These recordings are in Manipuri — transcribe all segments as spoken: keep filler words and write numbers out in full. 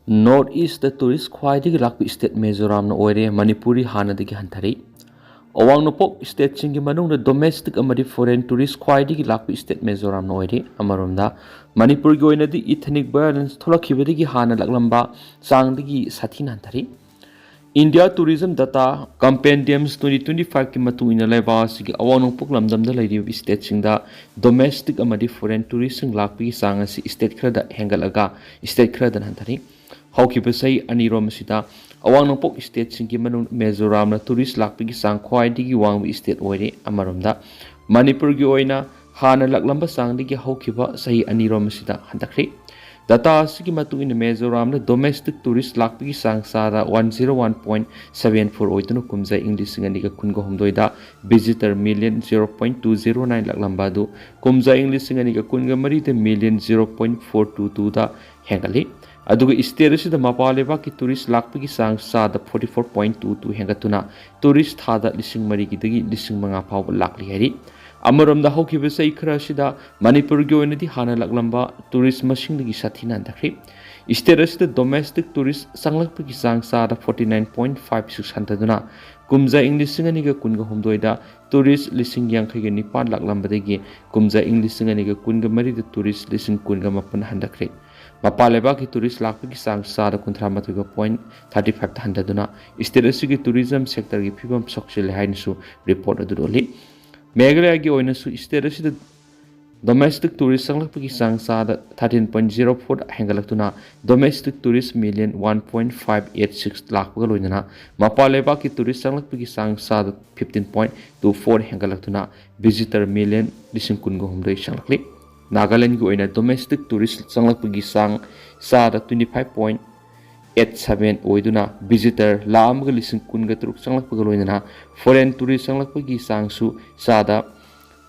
North East ꯇ tourist ꯈ꯭ꯋꯥꯏꯗꯒꯤ ꯂꯥꯛꯄ state ꯃꯤꯖꯣꯔꯥꯝꯅ ꯑꯣꯏꯔꯦ꯫ ꯃꯅꯤꯄꯨꯔꯗꯤ ꯍꯥꯟꯅꯗꯒꯤ ꯍꯟꯊꯔꯤ꯫ ꯑꯋꯥꯡ ꯅꯣꯡꯄꯣꯛ state ꯁꯤꯡꯒꯤ ꯃꯅꯨꯡꯗ domestic ꯑꯃꯗꯤ foreign tourist ꯈ꯭ꯋꯥꯏꯗꯒꯤ ꯂꯥꯛꯄ state ꯃꯤꯖꯣꯔꯥꯝꯅ ꯑꯣꯏꯔꯤ꯫ ꯑꯃꯔꯣꯝꯗ ꯃꯅꯤꯄꯨꯔꯒꯤ ꯑꯣꯏꯅꯗꯤ ethnic violence ꯊꯣꯛꯂꯛꯈꯤꯕꯗꯒꯤ ꯍꯥꯟꯅ ꯂꯥꯛꯂꯝꯕ ꯆꯥꯡꯗꯒꯤ ꯁꯥꯊꯤꯅ ꯍꯟꯊꯔꯤ꯫ India Tourism Data Compendiums twenty twenty five ꯀꯤ ꯃꯇꯨꯡ ꯏꯟꯅ ꯂꯩꯕꯥꯛ ꯑꯁꯤꯒꯤ ꯑꯋꯥꯡ ꯅꯣꯡꯄꯣꯛ ꯂꯝꯗꯝꯗ ꯂꯩꯔꯤꯕ state ꯁꯤꯡꯗ domestic ꯑꯃꯗꯤ foreign tourist ꯁꯤꯡ ꯂꯥꯛꯄꯒꯤ ꯆꯥꯡ ꯑꯁꯤ state ꯈꯔꯗ ꯍꯦꯟꯒꯠꯂꯒ state ꯈꯔꯗꯅ ꯍꯟꯊꯔꯤ꯫ ꯍꯧꯈꯤꯕ ꯆꯍꯤ ꯑꯅꯤꯔꯣꯝ ꯑꯁꯤꯗ ꯑꯋꯥꯡ ꯅꯣꯡꯄꯣꯛ state ꯁꯤꯡꯒꯤ ꯃꯅꯨꯡꯗ ꯃꯤꯖꯣꯔꯥꯝꯅ tourist ꯂꯥꯛꯄꯒꯤ ꯆꯥꯡ ꯈ꯭ꯋꯥꯏꯗꯒꯤ ꯋꯥꯡꯕ state ꯑꯣꯏꯔꯦ꯫ ꯑꯃꯔꯣꯝꯗ ꯃꯅꯤꯄꯨꯔꯒꯤ ꯑꯣꯏꯅ ꯍꯥꯟꯅ ꯂꯥꯛꯂꯝꯕ ꯆꯥꯡꯗꯒꯤ ꯍꯧꯈꯤꯕ ꯆꯍꯤ ꯑꯅꯤꯔꯣꯝ ꯑꯁꯤꯗ ꯍꯟꯊꯈ꯭ꯔꯦ꯫ Data ꯑꯁꯤꯒꯤ ꯃꯇꯨꯡ ꯏꯟꯅ ꯃꯤꯖꯣꯔꯥꯝꯗ domestic tourist ꯂꯥꯛꯄꯒꯤ ꯆꯥꯡ ꯆꯥꯗ one zero one point seven four ꯑꯣꯏꯗꯨꯅ ꯀꯨꯝꯖꯥ ꯏꯪ ꯂꯤꯁꯤꯡ ꯑꯅꯤꯒ ꯀꯨꯟꯒ ꯍꯨꯝꯗꯣꯏꯗ visitor million zero point two zero nine ꯂꯥꯛꯂꯝꯕ ꯑꯗꯨ ꯀꯨꯝꯖꯥ ꯏꯪ ꯂꯤꯁꯤꯡ ꯑꯅꯤꯒ ꯀꯨꯟꯒ ꯃꯔꯤꯗ million zero point four two twoꯗ ꯍꯦꯟꯒꯠꯂꯤ꯫ ꯑꯗꯨꯒ state ꯑꯁꯤꯗ ꯃꯄꯥꯟ ꯂꯩꯕꯥꯛꯀꯤ tourist ꯂꯥꯛꯄꯒꯤ ꯆꯥꯡ ꯆꯥꯗ forty four point two two ꯍꯦꯟꯒꯠꯇꯨꯅ tourist ꯊꯥꯗ ꯂꯤꯁꯤꯡ ꯃꯔꯤꯒꯤꯗꯒꯤ ꯂꯤꯁꯤꯡ ꯃꯉꯥ ꯐꯥꯎꯕ ꯂꯥꯛꯂꯤ ꯍꯥꯏꯔꯤ꯫ ꯑꯃꯔꯣꯝꯗ ꯍꯧꯈꯤꯕ ꯆꯍꯤ ꯈꯔ ꯑꯁꯤꯗ ꯃꯅꯤꯄꯨꯔꯒꯤ ꯑꯣꯏꯅꯗꯤ ꯍꯥꯟꯅ ꯂꯥꯛꯂꯝꯕ tourist ꯃꯁꯤꯡꯗꯒꯤ ꯁꯥꯊꯤꯅ ꯍꯟꯊꯈ꯭ꯔꯤ꯫ State ꯑꯁꯤꯗ domestic tourist ꯆꯪꯂꯛꯄꯒꯤ ꯆꯥꯡ ꯆꯥꯗ forty nine point five six ꯍꯟꯊꯗꯨꯅ ꯀꯨꯝꯖꯥ ꯏꯪ ꯂꯤꯁꯤꯡ ꯑꯅꯤꯒ ꯀꯨꯟꯒ ꯍꯨꯝꯗꯣꯏꯗ tourist ꯂꯤꯁꯤꯡ ꯌꯥꯡꯈꯩꯒ ꯅꯤꯄꯥꯟ ꯂꯥꯛꯂꯝꯕꯗꯒꯤ ꯀꯨꯝꯖꯥ ꯏꯪ ꯂꯤꯁꯤꯡ ꯑꯅꯤꯒ ꯀꯨꯟꯒ ꯃꯔꯤꯗ tourist ꯂꯤꯁꯤꯡ ꯀꯨꯟꯒ ꯃꯥꯄꯟ ꯍꯟꯊꯈ꯭ꯔꯦ꯫ ꯃꯄꯥꯟ ꯂꯩꯕꯥꯛꯀꯤ tourist ꯂꯥꯛꯄꯒꯤ ꯆꯥꯡ ꯆꯥꯗ ꯀꯨꯟꯊ꯭ꯔꯥ ꯃꯥꯊꯣꯏꯒ point thirty fiveꯇ ꯍꯟꯊꯗꯨꯅ state ꯑꯁꯤꯒꯤ tourism sectorꯒꯤ ꯐꯤꯕꯝ ꯁꯣꯛꯆꯤꯜꯂꯦ ꯍꯥꯏꯅꯁꯨ report ꯑꯗꯨꯗ ꯎꯠꯂꯤ꯫ ꯃꯦꯘꯥꯂꯌꯒꯤ ꯑꯣꯏꯅꯁꯨ state ꯑꯁꯤꯗ domestic tourist ꯆꯪꯂꯛꯄꯒꯤ ꯆꯥꯡ ꯆꯥꯗ thirteen point zero four ꯍꯦꯟꯒꯠꯂꯛꯇꯨꯅ domestic tourist million one point five eight six ꯂꯥꯛꯄꯒ ꯂꯣꯏꯅꯅ ꯃꯄꯥꯟ ꯂꯩꯕꯥꯛꯀꯤ tourist ꯆꯪꯂꯛꯄꯒꯤ ꯆꯥꯡ ꯆꯥꯗ fifteen point two four ꯍꯦꯟꯒꯠꯂꯛꯇꯨꯅ visitor million ꯂꯤꯁꯤꯡ ꯀꯨꯟꯒ ꯍꯨꯝꯗꯣꯏ ꯆꯪꯂꯛꯂꯤ꯫ ꯅꯥꯒꯥꯂꯦꯟꯒꯤ ꯑꯣꯏꯅ domestic tourist ꯆꯪꯂꯛꯄꯒꯤ ꯆꯥꯡ ꯆꯥꯗ twenty five point eight seven ꯑꯣꯏꯗꯨꯅ visitor ꯂꯥꯈ ꯑꯃꯒ ꯂꯤꯁꯤꯡ ꯀꯨꯟꯒ ꯇꯔꯨꯛ ꯆꯪꯂꯛꯄꯒ ꯂꯣꯏꯅꯅ foreign tourist ꯆꯪꯂꯛꯄꯒꯤ ꯆꯥꯡꯁꯨ ꯆꯥꯗ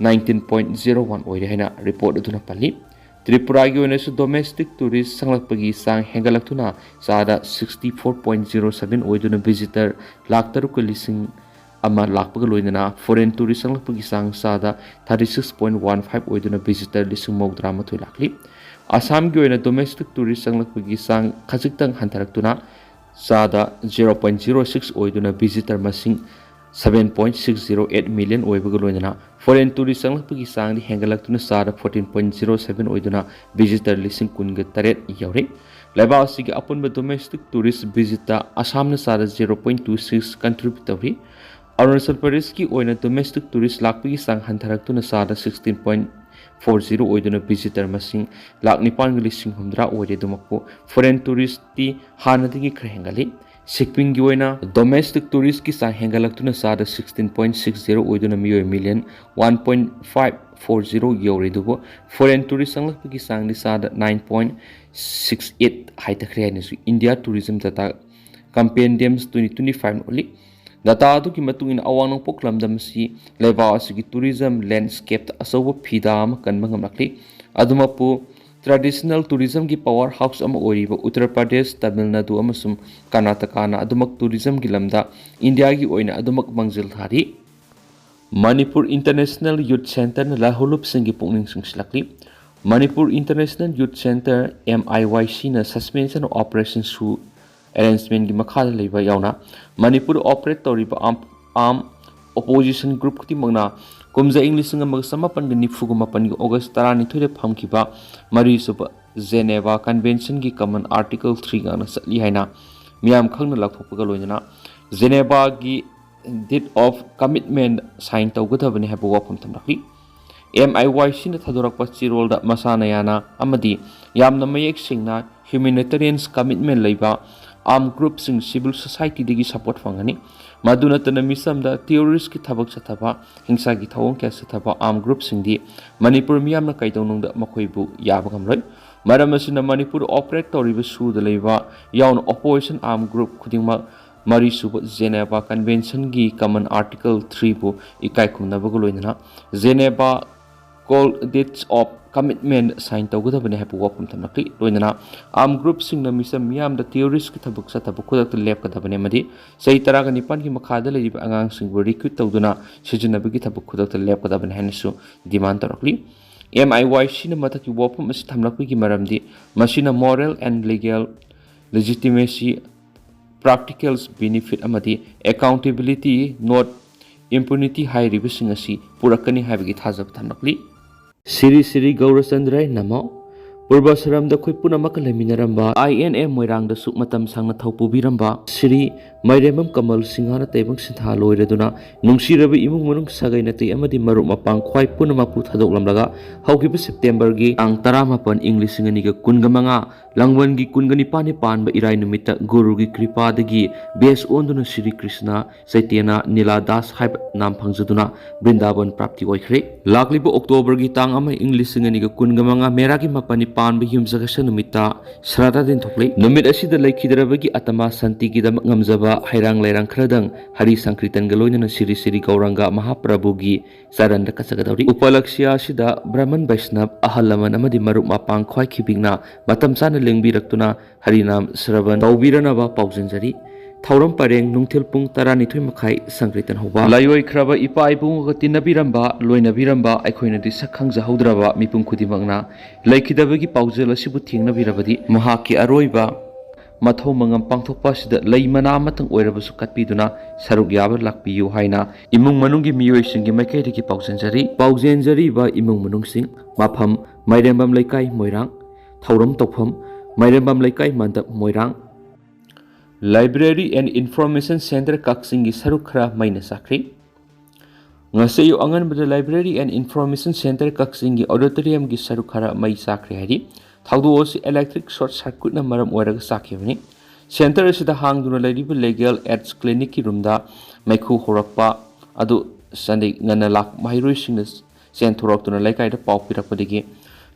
nineteen point zero one ꯑꯣꯏꯔꯦ ꯍꯥꯏꯅ report ꯑꯗꯨꯅ ꯄꯜꯂꯤ꯫ ꯇ꯭ꯔꯤꯄꯨꯔꯥꯒꯤ ꯑꯣꯏꯅꯁꯨ domestic tourist ꯆꯪꯂꯛꯄꯒꯤ ꯆꯥꯡ ꯍꯦꯟꯒꯠꯂꯛꯇꯨꯅ ꯆꯥꯗ sixty four point zero seven ꯑꯣꯏꯗꯨꯅ visitor ꯂꯥꯈ ꯇꯔꯨꯛꯀ ꯂꯤꯁꯤꯡ ꯑꯃ ꯂꯥꯛꯄꯒ ꯂꯣꯏꯅꯅ foreign tourist ꯆꯪꯂꯛꯄꯒꯤ ꯆꯥꯡ ꯆꯥꯗ thirty six point one five ꯑꯣꯏꯗꯨꯅ visitor ꯂꯤꯁꯤꯡ ꯃꯧꯗ꯭ꯔꯥ ꯃꯥꯊꯣꯏ ꯂꯥꯛꯂꯤ꯫ ꯑꯁꯥꯝꯒꯤ ꯑꯣꯏꯅ domestic tourist ꯆꯪꯂꯛꯄꯒꯤ ꯆꯥꯡ ꯈꯖꯤꯛꯇꯪ ꯍꯟꯊꯔꯛꯇꯨꯅ ꯆꯥꯗ zero point zero six ꯑꯣꯏꯗꯨꯅ visitor ꯃꯁꯤꯡ seven point six zero eight million ꯑꯣꯏꯕꯒ ꯂꯣꯏꯅꯅ foreign tourist ꯆꯪꯂꯛꯄꯒꯤ ꯆꯥꯡꯗꯤ ꯍꯦꯟꯒꯠꯂꯛꯇꯨꯅ ꯆꯥꯗ fourteen point zero seven ꯑꯣꯏꯗꯨꯅ visitor ꯂꯤꯁꯤꯡ ꯀꯨꯟꯒ ꯇꯔꯦꯠ ꯌꯧꯔꯦ꯫ ꯂꯩꯕꯥꯛ ꯑꯁꯤꯒꯤ ꯑꯄꯨꯟꯕ domestic tourist visitꯇ ꯑꯁꯥꯝꯅ ꯆꯥꯗ zero point two six contribute ꯇꯧꯔꯤ꯫ ꯑꯔꯨꯅꯥꯆꯜ ꯄ꯭ꯔꯗꯦꯁꯀꯤ ꯑꯣꯏꯅ domestic tourist ꯂꯥꯛꯄꯒꯤ ꯆꯥꯡ ꯍꯟꯊꯔꯛꯇꯨꯅ ꯆꯥꯗ sixteen point four zero ꯑꯣꯏꯗꯨꯅ visitor ꯃꯁꯤꯡ ꯂꯥꯛ ꯅꯤꯄꯥꯟꯒ ꯂꯤꯁꯤꯡ ꯍꯨꯝꯗ꯭ꯔꯥ ꯑꯣꯏꯔꯦ꯫ ꯑꯗꯨꯃꯛꯄꯨ foreign touristꯇꯤ ꯍꯥꯟꯅꯗꯒꯤ ꯈꯔ ꯍꯦꯟꯒꯠꯂꯤ꯫ ꯁꯤꯛꯀꯤꯝꯒꯤ ꯑꯣꯏꯅ domestic touristꯀꯤ ꯆꯥꯡ ꯍꯦꯟꯒꯠꯂꯛꯇꯨꯅ ꯆꯥꯗ sixteen point six zero ꯑꯣꯏꯗꯨꯅ ꯃꯤꯑꯣꯏ million one point five four zero ꯌꯧꯔꯦ꯫ ꯑꯗꯨꯕꯨ foreign tourist ꯆꯪꯂꯛꯄꯒꯤ ꯆꯥꯡꯗꯤ ꯆꯥꯗ nine point six eight ꯍꯥꯏꯊꯈ꯭ꯔꯦ ꯍꯥꯏꯅꯁꯨ India Tourism Data Compendiums twenty twenty-fiveꯅ ꯎꯠꯂꯤ꯫ Data ꯑꯗꯨꯒꯤ ꯃꯇꯨꯡ ꯏꯟꯅ ꯑꯋꯥꯡ ꯅꯣꯡꯄꯣꯛ ꯂꯝꯗꯝ ꯑꯁꯤ ꯂꯩꯕꯥꯛ ꯑꯁꯤꯒꯤ tourism landscapeꯇ ꯑꯆꯧꯕ ꯐꯤꯗꯥ ꯑꯃ ꯀꯟꯕ ꯉꯝꯂꯛꯂꯤ꯫ ꯑꯗꯨꯃꯛꯄꯨ traditional tourismꯒꯤ power house ꯑꯃ ꯑꯣꯏꯔꯤꯕ ꯎꯠꯇꯔ ꯄ꯭ꯔꯗꯦꯁ, ꯇꯥꯃꯤꯜ ꯅꯥꯗꯨ ꯑꯃꯁꯨꯡ ꯀꯔꯅꯥꯇꯀꯥꯅ ꯑꯗꯨꯃꯛ tourismꯒꯤ ꯂꯝꯗ ꯏꯟꯗꯤꯌꯥꯒꯤ ꯑꯣꯏꯅ ꯑꯗꯨꯃꯛ ꯃꯥꯡꯖꯤꯜ ꯊꯥꯔꯤ꯫ Manipur International Youth Centreꯅ ꯂꯥꯜꯍꯧꯂꯨꯞꯁꯤꯡꯒꯤ ꯄꯨꯛꯅꯤꯡ ꯆꯤꯡꯁꯤꯜꯂꯛꯂꯤ꯫ Manipur International Youth Centre, MIYCꯅ suspension of operation ꯁꯨ arrangementꯀꯤ ꯃꯈꯥꯗ ꯂꯩꯕ ꯌꯥꯎꯅ ꯃꯅꯤꯄꯨꯔꯗ operate ꯇꯧꯔꯤꯕ arm, arm opposition group ꯈꯨꯗꯤꯡꯃꯛꯅ ꯀꯨꯝꯖꯥ ꯏꯪ ꯂꯤꯁꯤꯡ ꯑꯃꯒ ꯆꯃꯥꯄꯟꯒ ꯅꯤꯐꯨꯒ ꯃꯥꯄꯟꯒꯤ August ꯇꯔꯥꯅꯤꯊꯣꯏꯗ ꯐꯝꯈꯤꯕ ꯃꯔꯤꯁꯨꯕ Geneva Conventionꯒꯤ common article three ꯉꯥꯛꯅ ꯆꯠꯂꯤ ꯍꯥꯏꯅ ꯃꯤꯌꯥꯝ ꯈꯪꯅ ꯂꯥꯎꯊꯣꯛꯄꯒ ꯂꯣꯏꯅꯅ Genevaꯒꯤ deed of commitment sign ꯇꯧꯒꯗꯕꯅꯤ ꯍꯥꯏꯕ ꯋꯥꯐꯝ ꯊꯝꯂꯛꯂꯤ꯫ MIYCꯅ ꯊꯥꯗꯣꯔꯛꯄ ꯆꯦꯔꯣꯜꯗ ꯃꯁꯥꯅ ꯌꯥꯅ ꯑꯃꯗꯤ ꯌꯥꯝꯅ ꯃꯌꯦꯛ ꯁꯦꯡꯅ humanitarian commitment ꯂꯩꯕ armed groupꯁꯤꯡ civil societyꯗꯒꯤ support ꯐꯪꯒꯅꯤ꯫ ꯃꯗꯨ ꯅꯠꯇꯅ ꯃꯤꯆꯝꯗ terroristꯀꯤ ꯊꯕꯛ ꯆꯠꯊꯕ, ꯍꯤꯡꯁꯥꯒꯤ ꯊꯧꯑꯣꯡ ꯀꯌꯥ ꯆꯠꯊꯕ armed groupꯁꯤꯡꯗꯤ ꯃꯅꯤꯄꯨꯔ ꯃꯤꯌꯥꯝꯅ ꯀꯩꯗꯧꯅꯨꯡꯗ ꯃꯈꯣꯏꯕꯨ ꯌꯥꯕ ꯉꯝꯂꯣꯏ꯫ ꯃꯔꯝ ꯑꯁꯤꯅ ꯃꯅꯤꯄꯨꯔ operate ꯇꯧꯔꯤꯕ ꯁꯨꯗ ꯂꯩꯕ ꯌꯥꯎꯅ opposition armed group ꯈꯨꯗꯤꯡꯃꯛ ꯃꯔꯤꯁꯨꯕ Geneva Conventionꯒꯤ common article threeꯕꯨ ꯏꯀꯥꯏ ꯈꯨꯝꯅꯕꯒ ꯂꯣꯏꯅꯅ Geneva called deeds of commitment sign ꯇꯧꯒꯗꯕꯅꯤ ꯍꯥꯏꯕ ꯋꯥꯐꯝ ꯊꯝꯂꯛꯂꯤ꯫ ꯂꯣꯏꯅꯅ armed groupꯁꯤꯡꯅ ꯃꯤꯆꯝ ꯃꯤꯌꯥꯝꯗ terroristꯀꯤ ꯊꯕꯛ ꯆꯠꯊꯕ ꯈꯨꯗꯛꯇ ꯂꯦꯞꯀꯗꯕꯅꯤ ꯑꯃꯗꯤ ꯆꯍꯤ ꯇꯔꯥꯒ ꯅꯤꯄꯥꯟꯒꯤ ꯃꯈꯥꯗ ꯂꯩꯔꯤꯕ ꯑꯉꯥꯡꯁꯤꯡꯕꯨ recruit ꯇꯧꯗꯨꯅ ꯁꯤꯖꯤꯟꯅꯕꯒꯤ ꯊꯕꯛ ꯈꯨꯗꯛꯇ ꯂꯦꯞꯀꯗꯕꯅꯤ ꯍꯥꯏꯅꯁꯨ demand ꯇꯧꯔꯛꯂꯤ꯫ ꯑꯦꯝ ꯑꯥꯏ ꯋꯥꯏ ꯁꯤꯅ ꯃꯊꯛꯀꯤ ꯋꯥꯐꯝ ꯑꯁꯤ ꯊꯝꯂꯛꯄꯒꯤ ꯃꯔꯝꯗꯤ ꯃꯁꯤꯅ moral and legal legitimacy, practical benefit ꯑꯃꯗꯤ accountability, not impunity ꯍꯥꯏꯔꯤꯕꯁꯤꯡ ꯑꯁꯤ ꯄꯨꯔꯛꯀꯅꯤ ꯍꯥꯏꯕꯒꯤ ꯊꯥꯖꯕ ꯊꯝꯂꯛꯂꯤ꯫ ꯁꯤꯔꯤ ꯁꯤꯔꯤ ꯒꯧꯔꯆꯟꯗ꯭ꯔ ꯅꯃꯣ꯫ ꯄꯨꯔꯕꯁꯔꯝꯗ ꯑꯩꯈꯣꯏ ꯄꯨꯝꯅꯃꯛꯀ ꯂꯩꯃꯤꯟꯅꯔꯝꯕ ꯑꯥꯏ ꯑꯦꯟ ꯑꯦ ꯃꯣꯏꯔꯥꯡꯗꯁꯨ ꯃꯇꯝ ꯁꯥꯡꯅ ꯊꯧ ꯄꯨꯕꯤꯔꯝꯕ ꯁꯤꯔꯤ ꯃꯥꯏꯔꯦꯝꯕꯝ ꯀꯃꯜ ꯁꯤꯡꯍꯅ ꯇꯥꯏꯕꯪ ꯁꯤꯟꯊꯥ ꯂꯣꯏꯔꯗꯨꯅ ꯅꯨꯡꯁꯤꯔꯕ ꯏꯃꯨꯡ ꯃꯅꯨꯡ ꯁꯥꯒꯩ ꯅꯥꯇꯩ ꯑꯃꯗꯤ ꯃꯔꯨꯞ ꯃꯄꯥꯡ ꯈ꯭ꯋꯥꯏ ꯄꯨꯝꯅꯃꯛꯄꯨ ꯊꯥꯗꯣꯛꯂꯝꯂꯒ ꯍꯧꯈꯤꯕ ꯁꯦꯞꯇꯦꯝꯕꯔꯒꯤ ꯇꯥꯡ ꯇꯔꯥꯃꯥꯄꯟ, ꯏꯪ ꯂꯤꯁꯤꯡ ꯑꯅꯤꯒ ꯀꯨꯟꯒ ꯃꯉꯥ, ꯂꯥꯡꯕꯟꯒꯤ ꯀꯨꯟꯒ ꯅꯤꯄꯥꯟꯅꯤ ꯄꯥꯟꯕ ꯏꯔꯥꯏ ꯅꯨꯃꯤꯠꯇ ꯒꯨꯔꯨꯒꯤ ꯀ꯭ꯔꯤꯄꯥꯗꯒꯤ ꯕꯦꯁ ꯑꯣꯟꯗꯨꯅ ꯁꯤꯔꯤ ꯀ꯭ꯔꯤꯁꯅ ꯆꯩꯇ꯭ꯌꯅ ꯅꯤꯂꯥ ꯗꯥꯁ ꯍꯥꯏꯕ ꯅꯥꯝ ꯐꯪꯖꯗꯨꯅ ꯕ꯭ꯔꯤꯟꯗꯥꯕꯟ ꯄ꯭ꯔꯥꯞꯇꯤ ꯑꯣꯏꯈ꯭ꯔꯦ꯫ ꯂꯥꯛꯂꯤꯕ ꯑꯣꯛꯇꯣꯕꯔꯒꯤ ꯇꯥꯡ ꯑꯃ, ꯏꯪ ꯂꯤꯁꯤꯡ ꯑꯅꯤꯒ ꯀꯨꯟꯒ ꯃꯉꯥ, ꯃꯦꯔꯥꯒꯤ ꯃꯥꯄꯟꯅꯤ ꯄꯥꯟꯕ ꯌꯨꯝꯁꯀꯩꯁ ꯅꯨꯃꯤꯠꯇ ꯁ꯭ꯔꯥꯗꯥ ꯂꯦꯟꯊꯣꯛꯂꯤ꯫ ꯅꯨꯃꯤꯠ ꯑꯁꯤꯗ ꯂꯩꯈꯤꯗ꯭ꯔꯕꯒꯤ ꯑꯇꯃꯥ ꯁꯥꯟꯇꯤꯒꯤꯗꯃꯛ ꯉꯝꯖꯕ ꯍꯩꯔꯥꯡ ꯂꯩꯔꯥꯡ ꯈꯔꯗꯪ ꯍꯔꯤ ꯁꯪꯀ꯭ꯔꯤꯇꯟꯒ ꯂꯣꯏꯅꯅ ꯁꯤꯔꯤ ꯁꯤꯔꯤ ꯒꯧꯔꯥꯡꯒ ꯃꯍꯥꯄ꯭ꯔꯚꯨꯒꯤ ꯆꯔꯟꯗ ꯀꯠꯆꯒꯗꯧꯔꯤ꯫ ꯎꯄꯂꯛꯁ꯭ꯌ ꯑꯁꯤꯗ ꯕ꯭ꯔꯍꯃꯟ ꯕꯩꯁꯅꯕ, ꯑꯍꯜ ꯂꯃꯟ ꯑꯃꯗꯤ ꯃꯔꯨꯞ ꯃꯄꯥꯡ ꯈ꯭ꯋꯥꯏ ꯈꯤꯕꯤꯛꯅ ꯃꯇꯝ ꯆꯥꯅ ꯂꯦꯡꯕꯤꯔꯛꯇꯨꯅ ꯍꯔꯤꯅꯥꯝ ꯁ꯭ꯔꯕꯟ ꯇꯧꯕꯤꯔꯅꯕ ꯄꯥꯎꯖꯦꯟꯖꯔꯤ꯫ ꯊꯧꯔꯝ ꯄꯔꯦꯡ ꯅꯨꯡꯊꯤꯜ ꯄꯨꯡ ꯇꯔꯥꯅꯤꯊꯣꯏ ꯃꯈꯥꯏ ꯁꯪꯀ꯭ꯔꯤꯇꯟ ꯍꯧꯕ꯫ ꯂꯥꯏꯑꯣꯏꯈ꯭ꯔꯕ ꯏꯄꯥ ꯏꯕꯨꯡꯒ ꯇꯤꯟꯅꯕꯤꯔꯝꯕ, ꯂꯣꯏꯅꯕꯤꯔꯝꯕ, ꯑꯩꯈꯣꯏꯅꯗꯤ ꯁꯛ ꯈꯪꯖꯍꯧꯗ꯭ꯔꯕ ꯃꯤꯄꯨꯝ ꯈꯨꯗꯤꯡꯃꯛꯅ ꯂꯩꯈꯤꯗꯕꯒꯤ ꯄꯥꯎꯖꯦꯜ ꯑꯁꯤꯕꯨ ꯊꯦꯡꯅꯕꯤꯔꯕꯗꯤ ꯃꯍꯥꯛꯀꯤ ꯑꯔꯣꯏꯕ ꯃꯊꯧ ꯃꯉꯝ ꯄꯥꯡꯊꯣꯛꯄ ꯑꯁꯤꯗ ꯂꯩ ꯃꯅꯥ ꯑꯃꯇꯪ ꯑꯣꯏꯔꯕꯁꯨ ꯀꯠꯄꯤꯗꯨꯅ ꯁꯔꯨꯛ ꯌꯥꯕ ꯂꯥꯛꯄꯤꯌꯨ ꯍꯥꯏꯅ ꯏꯃꯨꯡ ꯃꯅꯨꯡꯒꯤ ꯃꯤꯑꯣꯏꯁꯤꯡꯒꯤ ꯃꯥꯏꯀꯩꯗꯒꯤ ꯄꯥꯎꯖꯦꯟꯖꯔꯤ꯫ ꯄꯥꯎꯖꯦꯟꯖꯔꯤꯕ ꯏꯃꯨꯡ ꯃꯅꯨꯡꯁꯤꯡ: ꯃꯐꯝ: ꯃꯥꯏꯔꯦꯝꯕꯝ ꯂꯩꯀꯥꯏ, ꯃꯣꯏꯔꯥꯡ꯫ ꯊꯧꯔꯝ ꯇꯧꯐꯝ: ꯃꯥꯏꯔꯦꯝꯕꯝ ꯂꯩꯀꯥꯏ ꯃꯟꯗꯞ, ꯃꯣꯏꯔꯥꯡ꯫ Library and Information Center ꯀꯛꯆꯤꯡꯒꯤ ꯁꯔꯨꯛ ꯈꯔ ꯃꯩꯅ ꯆꯥꯛꯈ꯭ꯔꯤ꯫ ꯉꯁꯤ ꯑꯌꯨꯛ ꯑꯉꯟꯕꯗ Library and Information Center ꯀꯛꯆꯤꯡꯒꯤ auditoriumꯒꯤ ꯁꯔꯨꯛ ꯈꯔ ꯃꯩ ꯆꯥꯛꯈ꯭ꯔꯦ ꯍꯥꯏꯔꯤ꯫ ꯊꯧꯗꯣꯛ ꯑꯁꯤ electric short circuitꯅ ꯃꯔꯝ ꯑꯣꯏꯔꯒ ꯆꯥꯛꯈꯤꯕꯅꯤ꯫ Center ꯑꯁꯤꯗ ꯍꯥꯡꯗꯨꯅ ꯂꯩꯔꯤꯕ Legal Aids Clinicꯀꯤ roomꯗ ꯃꯩꯈꯨ ꯍꯧꯔꯛꯄ ꯑꯗꯨ ꯁꯟꯗꯦ ꯉꯟꯅ ꯂꯥꯛꯄ ꯃꯍꯩꯔꯣꯏꯁꯤꯡꯅ ꯆꯦꯟꯊꯣꯔꯛꯇꯨꯅ ꯂꯩꯀꯥꯏꯗ ꯄꯥꯎ ꯄꯤꯔꯛꯄꯗꯒꯤ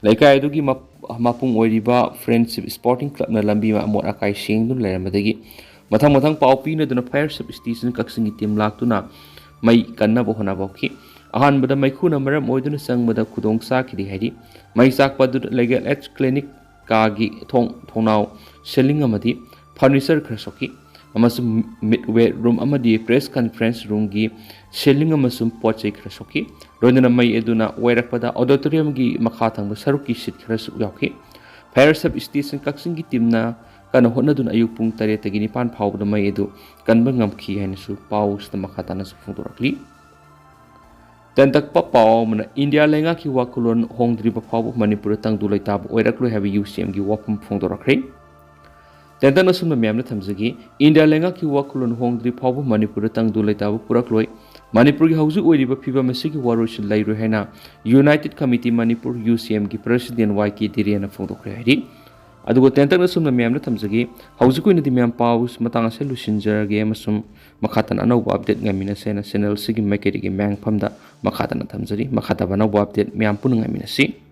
ꯂꯩꯀꯥꯏ ꯑꯗꯨꯒꯤ ꯃꯞ-, ꯃꯄꯨꯡ ꯑꯣꯏꯔꯤꯕ Friendship Sporting Clubꯅ ꯂꯝꯕꯤ ꯑꯃꯣꯠ ꯑꯀꯥꯏ ꯁꯦꯡꯗꯨꯅ ꯂꯩꯔꯝꯕꯗꯒꯤ ꯃꯊꯪ ꯃꯊꯪ ꯄꯥꯎ ꯄꯤꯅꯗꯨꯅ Fire Substation ꯀꯛꯆꯤꯡꯒꯤ team ꯂꯥꯛꯇꯨꯅ ꯃꯩ ꯀꯟꯅꯕ ꯍꯣꯠꯅꯕ ꯍꯧꯈꯤ꯫ ꯑꯍꯥꯟꯕꯗ ꯃꯩꯈꯨꯅ ꯃꯔꯝ ꯑꯣꯏꯗꯨꯅ ꯆꯪꯕꯗ ꯈꯨꯗꯣꯡ ꯆꯥꯈꯤꯗꯦ ꯍꯥꯏꯔꯤ꯫ ꯃꯩ ꯆꯥꯛꯄ ꯑꯗꯨꯗ Legal Aids Clinic ꯀꯥꯒꯤ ꯊꯣꯡ ꯊꯣꯡꯅꯥꯎ ceiling ꯑꯃꯗꯤ furniture ꯈꯔ ꯁꯣꯛꯈꯤ꯫ ꯑꯃꯁꯨꯡ midway room ꯑꯃꯗꯤ press conference roomꯒꯤ ceiling ꯑꯃꯁꯨꯡ ꯄꯣꯠ ꯆꯩ ꯈꯔ ꯁꯣꯛꯈꯤ꯫ ꯂꯣꯏꯅꯅ ꯃꯩ ꯑꯗꯨꯅ ꯋꯥꯏꯔꯛꯄꯗ auditoriumꯒꯤ ꯃꯈꯥ ꯊꯪꯕ ꯁꯔꯨꯛꯀꯤ seat ꯈꯔꯁꯨ ꯌꯥꯎꯈꯤ꯫ Fire Sub Station ꯀꯛꯆꯤꯡꯒꯤ teamꯅ ꯀꯟꯅ ꯍꯣꯠꯅꯗꯨꯅ ꯑꯌꯨꯛ ꯄꯨꯡ ꯇꯔꯦꯠꯇꯒꯤ ꯅꯤꯄꯥꯟ ꯐꯥꯎꯕꯗ ꯃꯩ ꯑꯗꯨ ꯀꯟꯕ ꯉꯝꯈꯤ ꯍꯥꯏꯅꯁꯨ ꯄꯥꯎꯁꯤꯗ ꯃꯈꯥ ꯇꯥꯅꯁꯨ ꯐꯣꯡꯗꯣꯔꯛꯂꯤ꯫ ꯇꯦꯟꯇꯛꯄ ꯄꯥꯎ ꯑꯃꯅ, ꯏꯟꯗꯤꯌꯥ ꯂꯩꯉꯥꯛꯀꯤ ꯋꯥꯈꯜꯂꯣꯟ ꯍꯣꯡꯗ꯭ꯔꯤꯕ ꯐꯥꯎꯕ ꯃꯅꯤꯄꯨꯔꯗ ꯇꯪꯗꯨ ꯂꯩꯇꯥꯕ ꯑꯣꯏꯔꯛꯂꯣꯏ ꯍꯥꯏꯕ UCMꯒꯤ ꯋꯥꯐꯝ ꯐꯣꯡꯗꯣꯔꯛꯈ꯭ꯔꯦ꯫ ꯇꯦꯟꯇꯛꯅ ꯑꯁꯨꯝꯅ ꯃꯌꯥꯝꯗ ꯊꯝꯖꯒꯦ꯫ ꯏꯟꯗꯤꯌꯥ ꯂꯩꯉꯥꯛꯀꯤ ꯋꯥꯈꯜꯂꯣꯟ ꯍꯣꯡꯗ꯭ꯔꯤ ꯐꯥꯎꯕ ꯃꯅꯤꯄꯨꯔꯗ ꯇꯪꯗꯨ ꯂꯩꯇꯥꯕ ꯄꯨꯔꯛꯂꯣꯏ꯫ ꯃꯅꯤꯄꯨꯔꯒꯤ ꯍꯧꯖꯤꯛ ꯑꯣꯏꯔꯤꯕ ꯐꯤꯕꯝ ꯑꯁꯤꯒꯤ ꯋꯥꯔꯣꯏꯁꯤꯟ ꯂꯩꯔꯣꯏ ꯍꯥꯏꯅ United Committee Manipur, UCMꯒꯤ president YK ꯙꯤꯔꯦꯟꯅ ꯐꯣꯡꯗꯣꯛꯈ꯭ꯔꯦ ꯍꯥꯏꯔꯤ꯫ ꯑꯗꯨꯒ ꯇꯦꯟꯇꯛꯅ ꯑꯁꯨꯝꯅ ꯃꯌꯥꯝꯗ ꯊꯝꯖꯒꯦ꯫ ꯍꯧꯖꯤꯛꯀꯤ ꯑꯣꯏꯅꯗꯤ ꯃꯌꯥꯝ ꯄꯥꯎ ꯃꯇꯥꯡ ꯑꯁꯤꯗ ꯂꯣꯏꯁꯤꯟꯖꯔꯒꯦ ꯑꯃꯁꯨꯡ ꯃꯈꯥ ꯇꯥꯅ ꯑꯅꯧꯕ update ꯉꯥꯏꯃꯤꯟꯅꯁꯦ ꯍꯥꯏꯅ channel ꯑꯁꯤꯒꯤ ꯃꯥꯏꯀꯩꯗꯒꯤ ꯃꯌꯥꯝꯐꯝꯗ ꯃꯈꯥ ꯇꯥꯅ ꯊꯝꯖꯔꯤ꯫ ꯃꯈꯥ ꯇꯥꯕ ꯑꯅꯧꯕ update ꯃꯌꯥꯝ ꯄꯨꯟꯅ ꯉꯥꯏꯃꯤꯟꯅꯁꯤ꯫